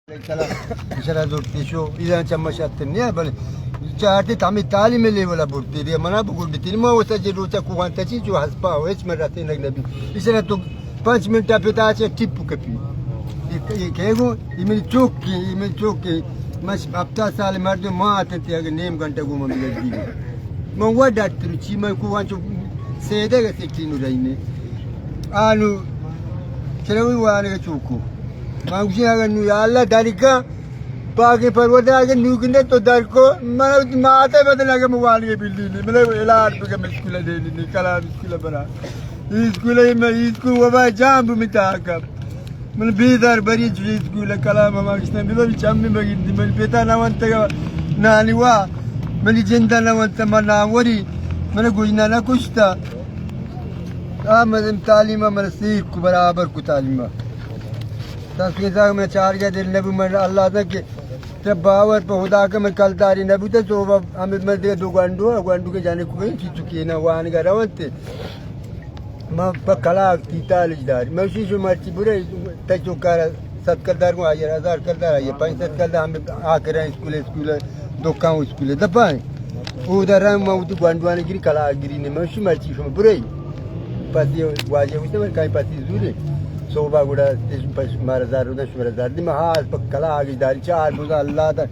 سلام. اشرا زرتی شو، ایدان چمش اتن نیا، بلے چارتے تامی تعلیم لیولا برتی دے، منا بگوڈتی، ما وسا جے روچا کوان تچی جو حسبا ہو، ہچ من رتے نگ نبی. اشرا تو پنچ منٹ پتا چے ٹپ کپی. یہ، یہ کہے گو، یہ میری چوک کی، یہ میری چوک کی. مش ہفتہ سال مردم ما آتے تھے، اگر نیم گھنٹہ گو من بگڑ دی. من وہ ڈاکٹر چی، من کوان چو سیدے گا سکتی نو رہی نے. آنو، چلو وانگا چوکو. من گوشی اگر نو یا اللہ دارکا، پاکیں پروردگار اگہ نوک نہ تو در کو، من وتی مات ء بدن اگہ من وانگ ء بلی نی، من علاج بکن اسکول ء دینی نی، کلام اسکول ء برا. اسکول ء من اسکول وبا جان بو متا کب. من بیزار بری چو اسکول ء کلام ہما گشتن، ببا چم بگیردی، من پتا نہ ونتگ نانی وا، منی جند ء نہ ونت، من ناموری، من گوجنا نہ کشتا. آ من تعلیم ء من سیر کو، برابر کو تعلیم ء. تسکیں ساگ من چارگا دل نبو، من اللہ تک کہ ترا باور پہ خدا کہ من کلداری نبوتہ، تو ہمیں من دیگہ دو گونڈو، گونڈو کہ جانے کوئی چی چکی نہ وانگا رونتے. من پہ کلاک تی تالج داری. من شیشو مرچی برے، تئی چوکارا ست کلدار گوں، آئی ہزار کلدار، آئی پنچ ست کلدار، ہمیں آکریں اسکول، اسکول، دکان اسکول دپائیں. او در رنگ من وتی گونڈوانے گری، کلاک گری نے، من شی مرچی شما برے. پسی واجہ گوشت من کئی پسی زورے. صوبہ گڑا تش پس مارا زار رودن، شمارا زار دی. من ہاس پہ کلاک داری، چار بوزا اللہ دا.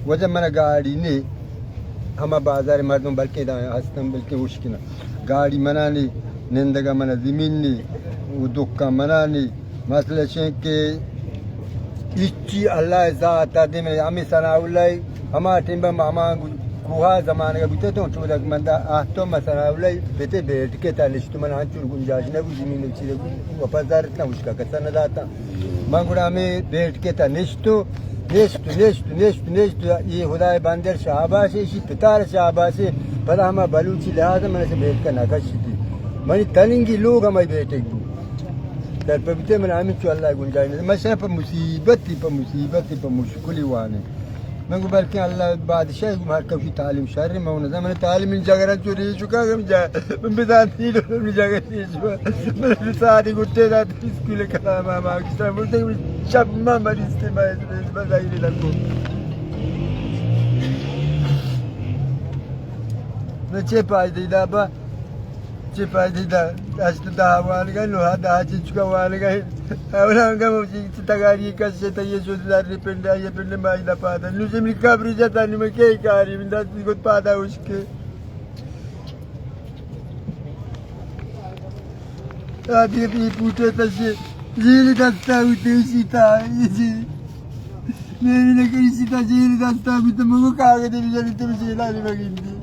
وجہ من گاڑی نے، ہما بازار مردم بلکہ دا ہستن، بلکہ اشکنا. گاڑی منا نے، نندگا منا زمین نے، او دکان منا نے. مسئلہ چین کہ ہچی اللہ ذات ء دیم ء ہمے ثناء اللہ، ہما ٹیم ء ہما کوہ ء زمانگ ء بوتہ تو چودہ من دا آتو ما ثناء اللہ پتے بیٹکے تا نشت، من انچو گنجائش نہ بو، زمین چیز بو، واپس دارت نہ اشکا کسا نہ داتا. من گڑا ہمے بیٹکے تا نشتو، نشت، نشت، نشت، نشت، یہ خدائے بندر شاباش، اسی پتار شاباش، پدا ہما بلوچی لحاظ من سے بیٹکا نہ کشتی. منی تننگی لوگ ہمائی بیٹک بو. در پہ بیتے من ہمینچو اللہ گنجائش نہ، من شہ پہ مصیبتی، پہ مصیبتی، پہ مشکلی وانے. من گو بلکہ اللہ بادشاہ گو ہر کسی تعلیم شر، من نہ من تعلیم جگرن چو ریشو کا گم جا، من بزان تین من جگر ریشو. من ساری گٹے دات اسکول کلام ما کسا، من چپ ما مریض تے میں بزائی لگو. نہ چے پائدہ دا با، چے پائدہ دا؟ ہشت دہ وانگا، نو دہ چچکا وانگا. اولا انگا مجھے تگاری کسے تا یہ شد در پنڈا، یہ پنڈ مائی دا پادا. نو جمری قبر جتا، نو میں کئی کاری، من دست گت پادا اشکے. آدی پی پوٹے تشے، جیلی دستا ہوتے اسی تا، یہ جی. میری نہ کری سیتا جیل دستا بیت، مگو کاغذ بجنی تو جیلا نہ بگندی.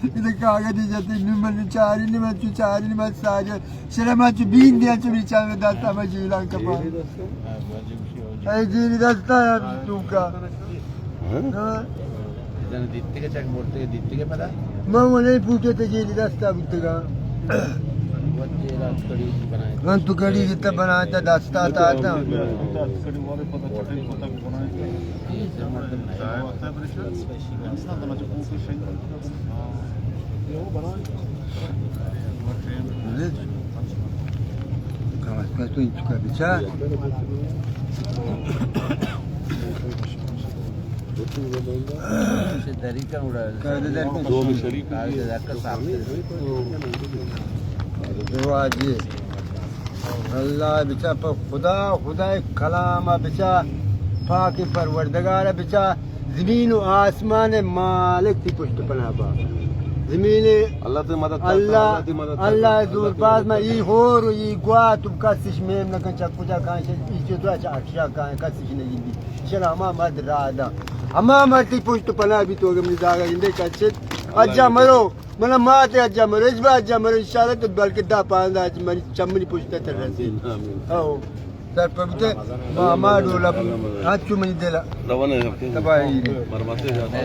اذا کاغذ جاتے نمن چاری نمن چو چاری نمن ساری شرما چو بین دیا چو بیچا دستا ما جیلا کپا. اے جیل دستا تو کا. ہاں؟ دیتگے چک مرتگے دیتگے پدا؟ من وہ نہیں پوچھے تو جیل دستا بیتگا. من تو گڑی جتا بناتا دستا تا آتا. اللہ بچا پہ خدا، خدا کلام بچا، پاک پروردگار بچا، زمین و آسمان مالک تی پشت پناہ با. زمین اللہ تے مدد کرتا، اللہ، اللہ تے مدد کرتا، اللہ زور باز ما ای ہور و ای گوا تو کسش میم نکن چکو جا کان ای چو تو اچھا اٹھیا کان کسش نہیں دی. چل ہما مرد را دا. ہما مرد تی پشت پناہ بی تو گم زاگا گندے کچت. اجا مرو. من مات اجا مرو، اس با اجا مرو، انشاءاللہ تو بلکہ دہ پانزدہ اج منی چمنی پشت تر رسی. آمین، آمین. او. سر پر بوتے، ما ہما ڈولا ہنچو منی دل. روانہ ہے. تباہی. مرمتے جاتا.